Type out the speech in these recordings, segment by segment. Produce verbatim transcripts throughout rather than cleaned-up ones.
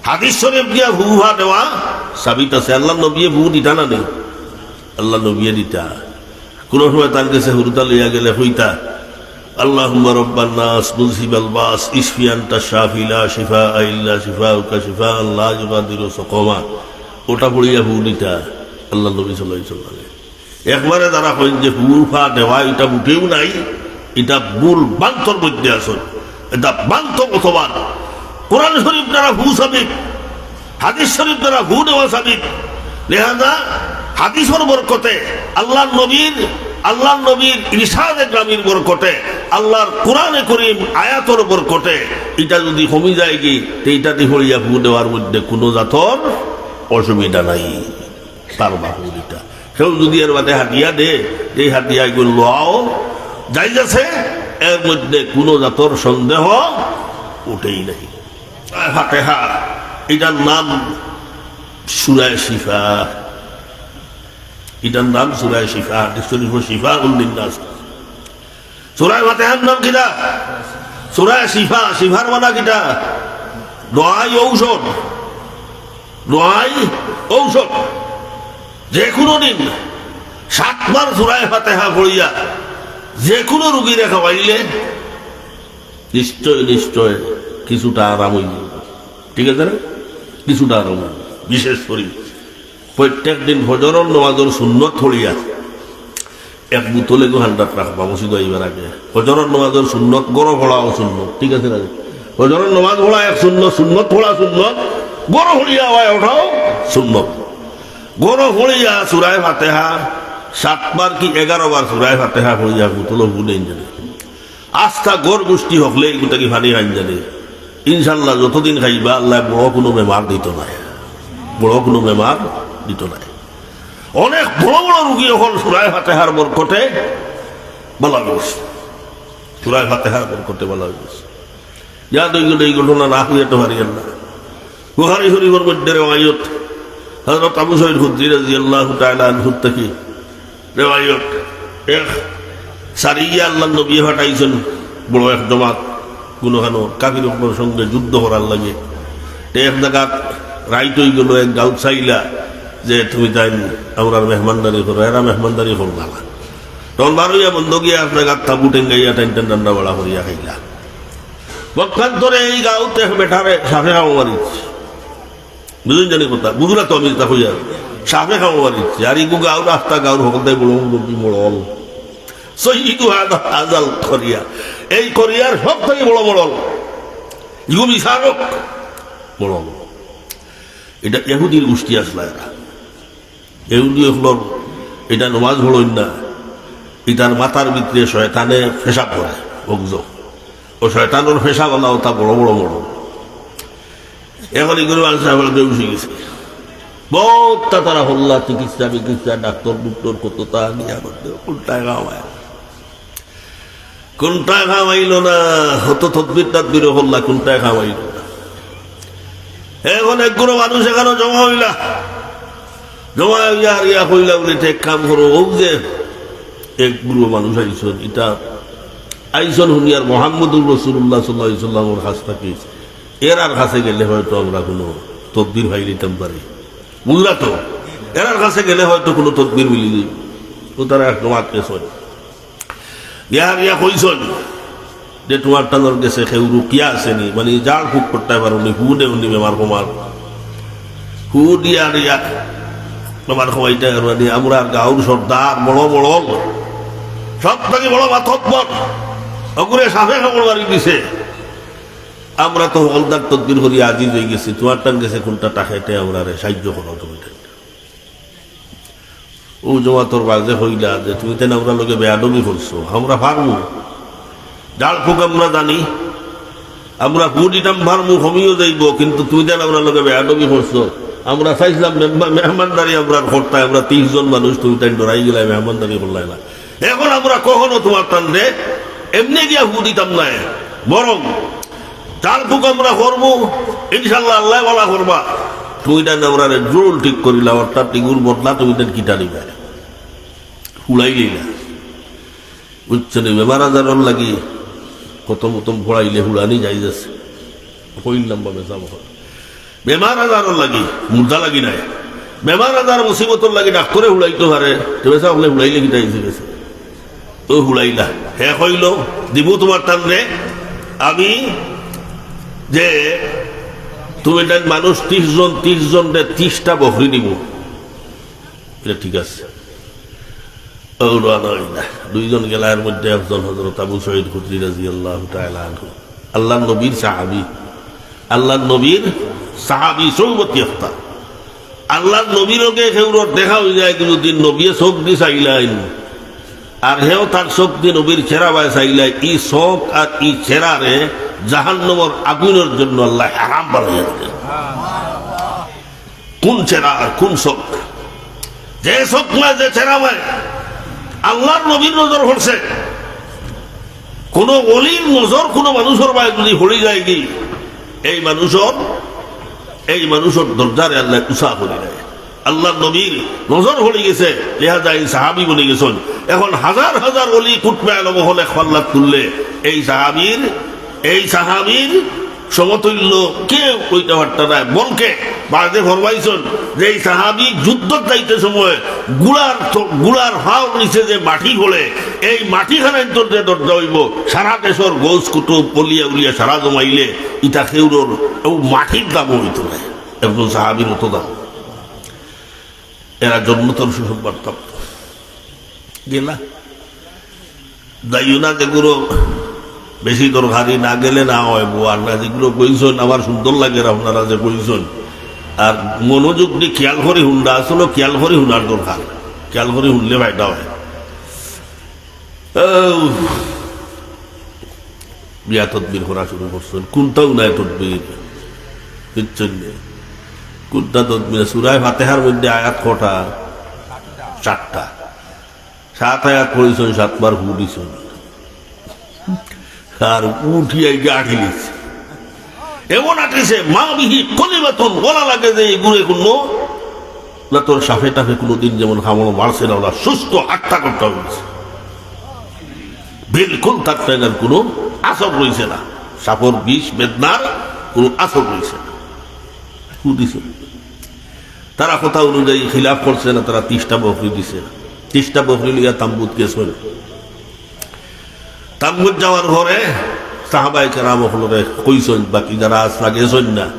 হাদিস শরীফ দিয়া ফু-ফা দেওয়া সাবিত আছে। আল্লাহর নবীয়ে ফু দিতা না নি? আল্লাহর নবীয়ে দিতা। কুনু সময় তান গেছে হুরুতা লইয়া গেলে কইতা, "আল্লাহুম্মা রাব্বান নাস, মুযহিবাল বাস, ইশফি আনতা শাফি, লা শিফা ইল্লা শিফাউকা, শিফাআন লা ইউগাদিরু সাকামা।" ওটা পড়িয়া ফু দিতা আল্লাহর নবী সাল্লাল্লাহু আলাইহি ওয়াসাল্লাম। একবারে যারা কইন যে ফু-ফা দেওয়া, ইটা মোটেও নাই, ইটা ভুল ভ্রান্তর মধ্যে আছইন, ইটা ভ্রান্ত মতবাদ। কোরআন শরীফ দ্বারা ফু সাবিত, হাদিস শরীফ দ্বারা ফু দেওয়া সাবিত। লেহাজা হাদিসর বরকতে, আল্লাহর নবীর, আল্লাহর নবীর ইরশাদে গ্রামীর বরকতে, আল্লাহর কোরআনে করিম আয়াতর বরকতে ইটা যদি কমি যায়গি, তে ইটা দি পড়িয়া ফু দেওয়ার মধ্যে কুনু জাতর অসুবিধা নাই। তার বাহুর ইটা। কেউ যদি এর বাদে হাদিয়া দে, এই হাদিয়া এগুলো লওয়াও জায়েজ আছে, এর মধ্যে কুনু জাতর সন্দেহ উঠেই নাই। ফাতেহা, ইটার নাম সূরা শিফা, ইটার নাম সূরা শিফা, হাদিস শরীফ শিফাউল লিন্নাস। সূরা ফাতিহার নাম কিতা? সূরা শিফা। শিফার মানা কিতা? দোয়াই ঔষধ, দোয়াই ঔষধ। যে কুনু দিন সাতবার সূরা ফাতিহা পড়িয়া যে কুনু রুগীরে খাওয়াইলে নিশ্চয়, নিশ্চয় কিছুটা আরাম অইযিবো। ঠিক আছে না? কিছুটা আরাম অইযিবো। বিশেষ করি প্রত্যেক দিন ফজরর নামাজর সুন্নত পড়িয়া এক বোতল এগু ঠান্ডাত রাখবা মসজিদ আইবার আগে। ফজরর নামাজর সুন্নত, ঘরো পড়াও সুন্নত, ঠিক আছে না? ফজরর নামাজ পড়া এক সুন্নত, সুন্নত পড়া সুন্নত, ঘরো পড়িয়া আওয়া ওটাও সুন্নত। ঘরো পড়িয়া সূরা ফাতিহা সাতবার কি এগারো বার সূরা ফাতিহা পড়িয়া বোতলো ফু দেইন জানি। আস্তা ঘর গুষ্টি হকলে এগুতা কি পানি খাইন জানি। ইনশাআল্লাহ যতদিন খাইবা আল্লায় বড় কুনু বেমার দিতো নায়, বড় কুনু বেমার দিতো নায়। অনেক বড় বড় রুগী অকল সূরা ফাতিহার বরকতে ভালা অইগেছে, সূরা ফাতিহার বরকতে ভালা অইগেছে। ইয়াদ অইগেলো, এই ঘটনা না কইয়া তো পারিয়ার না। বুখারী শরীফর মধ্যে রেওয়ায়ত, হযরত আবু সাঈদ খুদরি রাদিয়াল্লাহু তাআলা আনহু থাকি রেওয়ায়ত, এক সারিয়া আল্লাহর নবী পাঠাইছইন, বড় এক জমাত, কুনুখানো কাফির অকলর সঙ্গে যুদ্ধ করার লাগি। তে এক জাগাত রাইত অইগেলো, এক গাঁওত চাইলা যে, "তুমি তাইন আমরার মেহমানদারি করো", এরা মেহমানদারি করলা না। তখন বারইয়া বন্দো গিয়া এক জাগাত তাবু টেঙ্গাইয়া টাইন টাইন রান্না বাড়া করিয়া খাইলা। পক্ষান্তরে এই গাঁওত এক বেটারে সাপে কামড় মারিছে। বুঝইন জানি কথা, বুঝরা তো আমি যেটা কইয়ার। সাপে কামড় মারিছে। আর ইগু গাঁওর রাস্তা, গাঁওর হকলতাই বড় মুরব্বি মড়ল। সৈয়দু হাদা-, হাজাল করিয়া। এই করিয়ার সব থাকি বড় মড়ল। ইগু বিচারক মড়ল। ইটা ইহুদির গুষ্টি আছলা এরা। ইহুদি অকলর ইটা নমাজ পড়ইন না, ইতার মাথার ভিতরে শয়তানে পেশাব করে, বগজো। ও শয়তানর পেশাব আলা অতা বড় বড় মড়ল। এখন ইগুরে মানুষ বেহুশ অইগেছে। বউত তারা হল্লা, চিকিৎসা বিকিৎসা, ডাক্তর ডুক্তর কততা নিয়া করতে, কুনটায় কাম আইলো না। কুনটায় কাম আইলো না, অত তদবির তদবির হল্লা, কুনটায় কাম আইলো না। এখন এক গুরু মানুষ এখানো জমা অইলা, জমা অইয়া আর ইয়া কইলা বুলে, "তে এক কাম করো, অউ যে এক গুরু মানুষ আইছইন, ইতা আইছইন হুনিয়ার মোহাম্মদুর রাসূলুল্লাহ সাল্লাল্লাহু আলাইহি ওয়াসাল্লামর কাছ থাকি, এরার কাছে গেলে হয়তো আমরা কুনু তদবির পাইলিতাম পারি।" বুঝলা তো? এরার কাছে গেলে হয়তো কুনু তদবির মিলি যাইবো। তো তারা এক জমাত গেছইন। গিয়া গিয়া কইছইন যে, "তুমার টানর গেছে কেউ রুকিয়া আছে নি? মানে, ঝাড় ফুক করতায় পারো নি, ফু দেও নি বেমার কমার। ফু দিয়া দিয়া বেমার কমাইতায় পারো নি? আমরার গাঁওর সর্দার, বড় বড়, সব থাকি বড় মাতব্বর, অগুরে সাপে কামড় মারি দিছে। আমরা তো হকলতার তদবির করি আজিজ অইগেছি, তুমার টান গেছে কুনটা টাকাইতে আমরারে সাহায্য করো তুমি।" অউ জমাতর বাজে কইলা যে, "তুমি তাইন আমরার লগে বেয়াদবি করছো, আমরা পারমু, ঝাড় ফুক আমরা জানি, আমরা ফু দিতাম পারমু, কমিও যাইবো, কিন্তু তুমি তাইন আমরার লগে বেয়াদবি করছো। আমরা চাইছলাম মেহমা-, মেহমানদারি আমরার করতায়, আমরা তিরিশ জন মানুষ, তুমি তাইন ডরাই গেলায়, মেহমানদারি করলায় না। এখন আমরা কখনো তুমার টানরে এমনে গিয়া ফু দিতাম নায়, বরং ঝাড় ফুক আমরা করমু, ইনশাআল্লাহ আল্লায় ভালা করবা। তুমি তাইন আমরারে জরুর ঠিক করিলাও, অর্থাৎ ইগুর বদলা তুমি তাইন কিতা নিবায়?" হুড়াইলিলা। বুঝছো নি? বেমার আজারর লাগি খতম উতম পড়াইলে হুড়ানি জায়েজ আছে। কইলাম বা মেসাব অকল। বেমার আজারর লাগি, মুর্দা লাগি নায়, বেমার আজার মুসিবতর লাগি ডাক্তরে হুড়াইতো পারে, তে বেটা অকলে হুড়াইলে কিতা অইছে গেছে? ও হুড়াইলা, হে কইল, "দিমু তুমার তানরে আমি, যে তুমি তাইন মানুষ ত্রিশ জন, ত্রিশ জনরে ত্রিশটা বকরি দিমু।" ইটা ঠিক আছে। ও রওয়ানা অইলা। দুইজন গেলা, এর মধ্যে একজন হযরত আবু সাঈদ খুদরি রাদিয়াল্লাহু তাআলা আনহু, আল্লাহর নবীর সাহাবী, আল্লাহর নবীর সাহাবী, সহবত ইয়াফতা। আল্লাহর নবীর লগে কেউরর দেখা অই যায়, কিন্তু দিন নবীয়ে চোখ দি চাইলাইন, আর হেও তার চোখ দি নবীর চেহারা বায় চাইলাইন। ই চোখ আর ই চেহারারে জাহান্নামর আগুনর জন্য আল্লায় হারাম বানাইয়া দিলা। কোন চেহারা আর কোন চোখ? যে চোখ বায়, যে চেহারা বায়, আল্লাহর নবীর নজর পড়ছে। কোনো ওলির নজর কোনো মানুষর বায় যদি পড়ি যায়গি, এই মানুষর, এই মানুষর দরজারে আল্লায় উঁচা করি দেয়। আল্লাহর নবীর নজর পড়ি গেছে, লিহাজা এই সাহাবী বনি গেছইন। এখন হাজার হাজার ওলি কুতবে আলম অকল এক পাল্লাত তুললে, এই সাহাবীর, এই সাহাবীর সমতুল্য কেউ অইতা পারতা নায়। বলকে বাদে ফরমাইছইন যে এই সাহাবী যুদ্ধত যাইতে সময় ঘোড়ার থ-, ঘোড়ার পাওর নিচে যে মাটি পড়ে, এই মাটি খানাইন্তর যে দরজা অইবো, সারা দেশর গৌস কুতুব, অলি আউলিয়া সারা জমাইলে ইটা কেউরর ও মাটির দামও অইতো নায়। একজন সাহাবীর অত দাম। এরা জন্নতর সুসংবাদ প্রাপ্ত। গেলা। যাইও না, যেগুলো বেশি দরকারি, না গেলে না অইবো, আর না যেগুলো কইছইন, আমার সুন্দর লাগের আপনারা যে কইছইন। আর মনোযোগ দি খেয়াল করি হুনরা, আসলে খেয়াল করি হুনার দরকার, খেয়াল করি হুনলে ফায়দা অয়। ও, বিয়া তদবির করা শুরু করছইন, কোনটাও নাই তদবির, বুঝছইন নি? কোনটা তদবির? সূরা ফাতিহার মধ্যে আয়াত কটা? সাতটা। সাত আয়াত পড়ছইন, সাতবার ফু দিছইন। আর উঠিয়া গিয়া আটিলিছে। এমন আটিছে, মা বিহি কলিমাতুন, বলা লাগে যে এগুলো কোনো না, তোর সাফে টাফে কোনোদিন যেমন কামড় মারছে না, ওরা সুস্থ আটটা করতে হয়েছে। বিলকুল তার ট্রেনের কোনো আসর রইছে না, সাপর বিষ বেদনার কোনো আসর রইছে না। ফু দিছে। তারা কথা অনুযায়ী খিলাফ করছে না, তারা ত্রিশটা বকরি দিছে। ত্রিশটা বকরি লইয়া তাম্বুত গেছইন। তাম্বুত যাওয়ার পরে সাহাবায়ে কেরাম অকলরে কইছইন, বাকি যারা আছলা গেছইন না,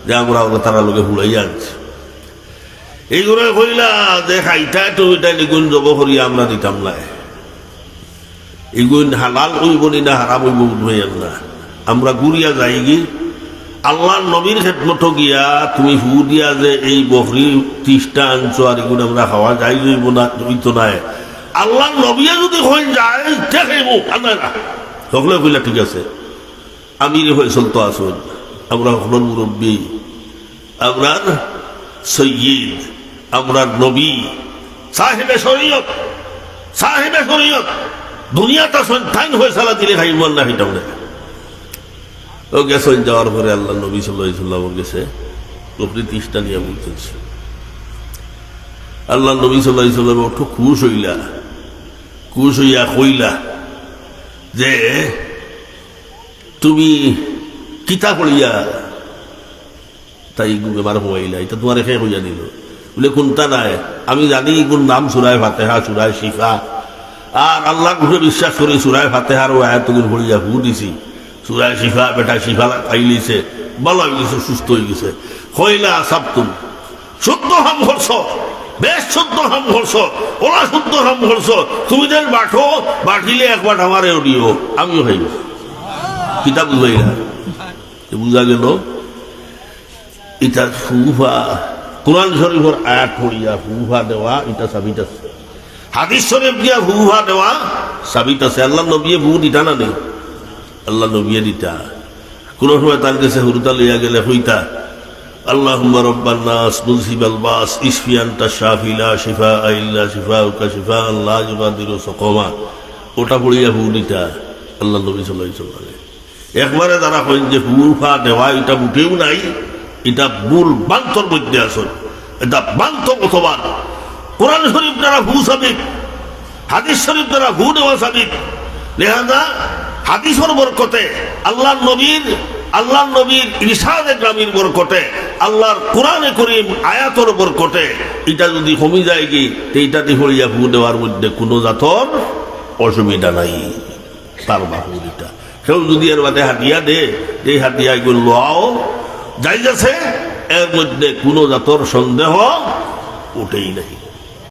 যে আমরা ওরা তারা লগে হুড়াইয়া আনছি। এইগুলো কইলা যে খাইতা টুইতা নিগুন জব করিয়া আমরা দিতাম না। ইগুন হালাল অইবো নি না হারাম অইবো বুঝবাইয়ার না। আমরা ঘুরিয়া যাইগি আল্লাহর নবীর খেদমতো গিয়া, তুমি ফু দিয়া যে এই বকরি ত্রিশটা আনছো আর ইগুন আমরা খাওয়া যায় অইবো না, অইতো নায়। আল্লাহর নবীয়ে যদি কইন যায়, তে খাইমু, আর নায় না। হকলে কইলা ঠিক আছে। আমিরে ফয়সল তো আছইন, আমরা হকলর মুরব্বি, আমরার সৈয়দ, আমরার নবী, সাহেবে শরীয়ত, সাহেবে শরীয়ত, দুনিয়াত আছইন, তাইন ফয়সালা দিলে খাইমু আর না খাইতাম না। ও গেছইন, যাওয়ার পরে আল্লাহর নবী সাল্লাল্লাহু আলাইহি ওয়াসাল্লামর গেছে বকরি ত্রিশটা নিয়া বলতেছে। আল্লাহর নবী সাল্লাল্লাহু আলাইহি ওয়াসাল্লাম অত খুশ অইলা, খুশ অইয়া কইলা যে, "তুমি কিতা পড়িয়া তাই ইগু বেমার হওয়াইলা, ইটা তুমারে কে কইয়া দিল?" বলে, "কুনটা নায়, আমি জানি ইগুর নাম সূরায়ে ফাতিহা, সূরায়ে শিফা, আর আল্লাহর উপরে বিশ্বাস করি, সূরায়ে ফাতিহার ও আয়াতগুলো পড়িয়া ফু দিছি, সূরায়ে শিফা, বেটা শিফা পাইলিছে, ভালা অইগেছে, সুস্থ অইগেছে।" কইলা, "আসাবতুম, শুদ্ধ কাম করছো, বেশ শুদ্ধ কাম করছো, ওলা শুদ্ধ কাম করছো, তুমি যেন বাটো, বাটিলে এক বাট আমারেও দিও, আমিও খাইমু।" কিতা বুঝাইলা? এ বুঝা গেল, ইটা ফু ফা, কোরআন শরীফর আয়াত পড়িয়া ফু ফা দেওয়া, ইটা সাবিত আছে। হাদিস শরীফ দিয়া ফু ফা দেওয়া সাবিত আছে। আল্লাহর নবীয়ে ফু দিতা না নি? আল্লাহর নবীয়ে দিতা। কোন সময় তার গেছে হুরুতা লইয়া গেলে কইতা, "আল্লাহুম্মা রাব্বান নাস, মুযহিবাল বাস, ইশফি আনতা শাফি, লা শিফা ইল্লা শিফাউকা, শিফাআন লা ইউগাদিরু সাকামা।" ওটা পড়িয়া ফু দিতা আল্লাহর নবী সাল্লাল্লাহু আলাইহি ওয়াসাল্লাম। একবারে যারা কইন যে ফু ফা দেওয়া, ইটা মোটেও নাই, ইটা ভুল ভ্রান্তর মধ্যে আছইন, ইটা ভ্রান্ত মতবাদ। কোরআন শরীফ দ্বারা ফু সাবিত, হাদিস শরীফ দ্বারা ফু দেওয়া সাবিত। লিহাজা হাদিসর বরকতে, আল্লাহর নবীর আল্লাহর নবীর ইরশাদে গ্রামীর বরকতে, আল্লাহর কোরআনে করিম আয়াতর বরকতে ইটা যুদি কমি যায়গি, তে ইটা দি পড়িয়া ফু দেওয়ার মধ্যে কুনু জাতর অসুবিধা নাই। তার বাহুর ইটা কেউ যুদি এর বাদে হাদিয়া দে, এই হাদিয়া এগুলো লওয়াও জায়েজ আছে, এর মধ্যে কুনু জাতর সন্দেহ উঠেই নাই।